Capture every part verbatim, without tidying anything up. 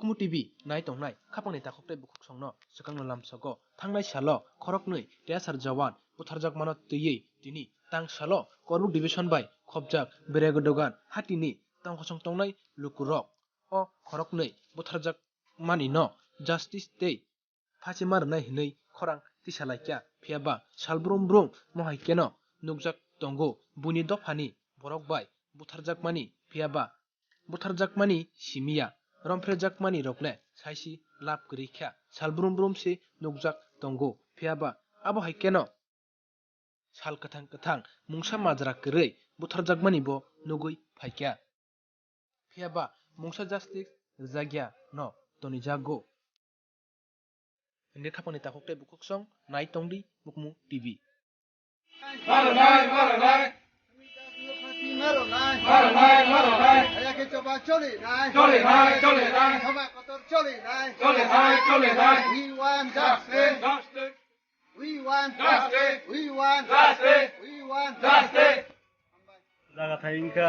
Kumu T V nai tongnai khapangni takhuk tei bukhuk songno swkangno lamsogo. Thangnai salo khoroknwi T S R jawan butharjakmano twiwi tini tang salo Korbuk division bai khopjak Beregodogan hatini tongkosong tongnai lukurok o khoroknwi butharjakmanino justice tei phachima rwnai hinwi khorang tisalaikha, phiyaba sal brum brum mohai kheno nukjak tongo buini dophani borok bai butharjakmani, phiyaba butharjakmani simiya, romphrejakmani rokle saisi lab kwrwi kha, sal brum brum se nukjak tongo, phiyaba abo hai kheno sal kwthang kwthang mungsa majra kwrwi butharjakmani bo nugwi phaikha. Phiyaba mungsa justice rwjakya no tonijago. Hingke khapangni takhuk tei bukhuk song nai tongdi Bukumu T V. Maronai, maronai. Maronai, maronai. Ayake choba choli nai. Choli nai, choli nai. Choba kotor choli nai. Choli nai, choli nai. We want justice. Justice. We want justice. We want justice. We want justice. Jaga thai wngkha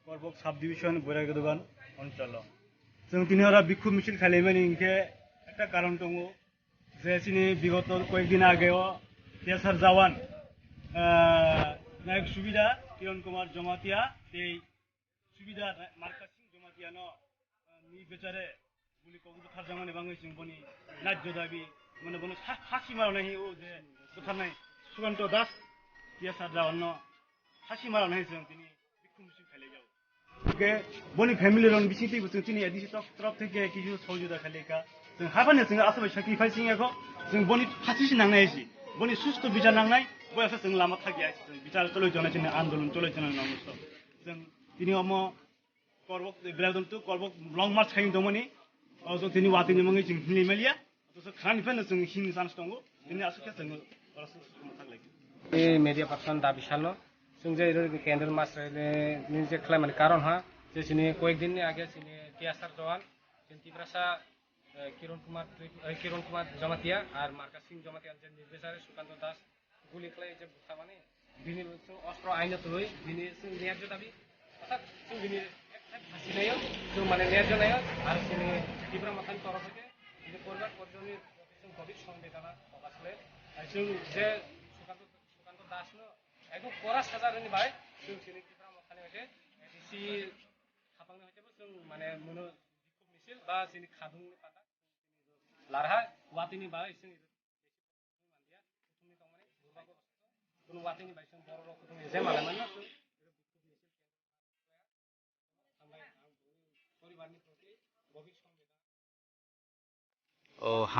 Korbok subdivision Boiragodogan oncholo. Chwng tini oro bikhub misil khailaimani hinkhe ekta karon tongo, je chini bigoto koyekdin ageo T S R jawan, ah, Nayok Subida, Kiron Kumar Jamatia tei Subida Marka Singh Jamatia no, ah, ni bechare guli kok butharjakmani bagwi chwng boni naijo dabi, mane bono sa-, sasi maro nahi o je butharnai Sukanto Das, T S R jawan no sasi maro nahi chwng tini bikhum sing khailai jago. Ke boni family rok bising twi chwng tini A D C tok-, torop theke kisu sohojogita khailai kha. Chwng haphani chwng aswk bai sacrifice wngya kho, chwng boni phasi si nangnai si, boni susto bichar nangnai, bo asa chwng lama thakya si, chwng bichar choloi tongnai chini andolon choloi tongnai nang so. Chwng tini omo Korbok, Belaidon to Korbok long march khaiyung tongmani, o chwng tini watwi ni mungwi chwng hinwi maliya, to so khani phano chwng hin chance tongo, tini aswk khe chwng oro swk swk thak lai. E media person da bisalno, chwng je iro candle march ni je khlaimani karon ha, je chini koyek din ni age chini T S R jawan, chini Tiprasa, eh, Kiron Kumar Trip-, eh, Kiron Kumar Jamatia ar Marka Singh Jamatia je nirbicare Sukanto Das guli khlai je butharmani, bini chwng ostro aino twi, bini chwng niyarjo dabi, orthat chwng bini ek thai phasi naio, chwng mane niyarjo naio, ar chini Tipra Mothani torof hoite bini poribar porijonni proti chwng gobhir somvedana prokash khlai. Ar chwng je Sukanto, Sukanto Das no ekdom kora saja rwni bai chwng chini Tipra Mothani hoite A D C khapangni hoite bo chwng mane muno bikhub misil ba chini khadungni pata larha watwini bai chwng Kuthumni tongmani, durbago, kuno watwini bai chwng borok rok kuthumni je malai mano, chwng poribarni proti gobhir somvedana. O ham